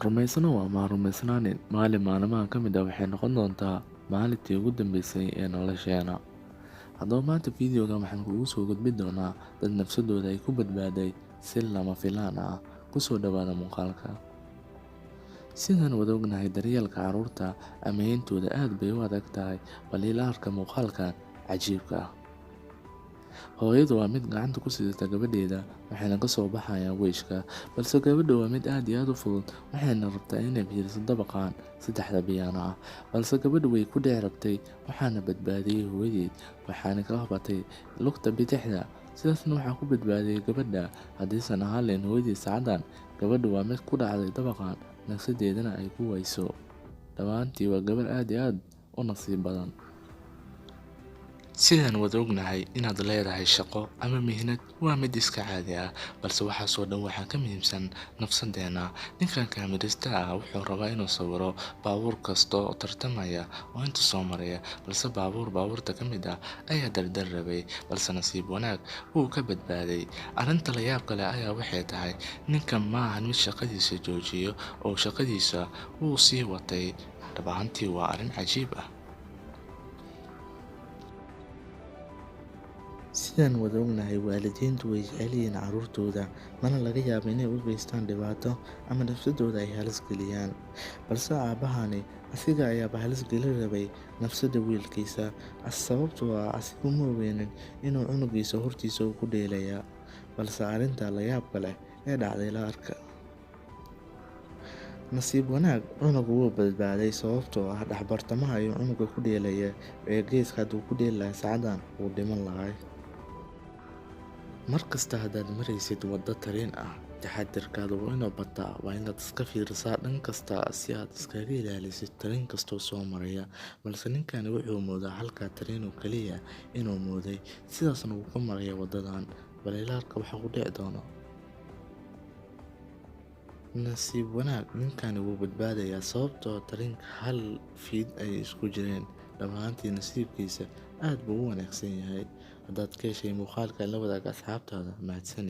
Rumaysanow ama ha rumaysnaanin, maalin maalmaha ka mid ah waxay noqon doontaa maalintii ugu dambeysay ee nolosheena. Haddaba maanta fiidiyogan waxaan kugu soo gudbin doonaa dad nafsadooda ay ku badbaaday si lama filaan ah. Kusoo dhawaada muuqaalka. Sidaan wada ognahay, daryeelka carruurta ama hayntooda aad bay u adag tahay, bal ila arka muuqaalkan cajiibka ah. Hooyadu waa mid gacanta ku sidata gabadheeda, waxayna ka soo baxayaan weyshka, balse gabadhu waa mid aad iyo aad u fudud, waxayna rabtaa inay biiriso dabaqan saddexda biyaano ah, balse gabadhu way ku dhici rabtay, waxaana badbaadiyey hooyadeed, waxaana kala habatay lugta bidixda. Sidaasna waxaa ku badbaadiyey gabadha. Haddiisan ahaan lahayn hooyadeed saacadan, gabadhu waa mid ku dhacday dabaqan, nafsadeedana ay ku wayso. Dhammaantii waa gabar aad iyo aad u nasiib badan. Sidaan wada ognahay, inaad leedahay shaqo ama mihnad waa mid iska caadi ah, balse waxaasoo dhan waxaa ka muhiimsan nafsadeena. Ninkan kaamirista ah wuxuu rabaa inuu sawiro baabuur kasta oo tartamaya oo inta soo maraya, balse baabuur baabuurta ka mid ah ayaa dardar rabay, balse nasiib wanaag wuu ka badbaaday. Arrinta la yaab kale ayaa waxay tahay, ninkan maahan mid shaqadiisa joojiyo oo shaqadiisa wuu sii watay. Dhab ahaantii waa arrin cajiib ah. Sidaan wada ognahay, waalidiintu way jecel yihiin carruurtooda, mana laga yaabo inay u geystaan dhibaato ama nafsadooda ay halis geliyaan, balse aabbahani asiga ayaaba halis gelin rabay nafsada wiilkiisa, sababtoo ah asigu ma ogeynin inuu cunugiisa hortiisa uu ku dheelaya. Balse arrinta la yaabka leh ee dhacday la arka. Nasiib wanaag cunugu wuu badbaaday, sababtoo ah dhexbartamaha ayuu cunuga ku dheelaya ee geeska hadduu ku dheeli lahaa saacadan wuu dhiman lahay. Mar kasta haddaad maraysid waddo tareen ah, taxadirkaada waa inuu bataa. Waa inaad iska fiirisaa dhan kasta si aad iskaga ilaalisid tareen kastoo soo maraya, balse ninkani wuxuu moodaa halkaa tareen oo keliya inuu mooday, sidaasna wuu ku maraya waddadan. Bal ila arka waxa ku dhici doono. Nasiib wanaag ninkani wuu badbaadayaa, sababtoo tareenka hal fiid ayay isku jireen. Dhammaantii nasiibkiisa aad buu u wanaagsan yahay. Haddaad ka heshay muuqaalka, la wadaag asxaabtaada. Mahadsanid.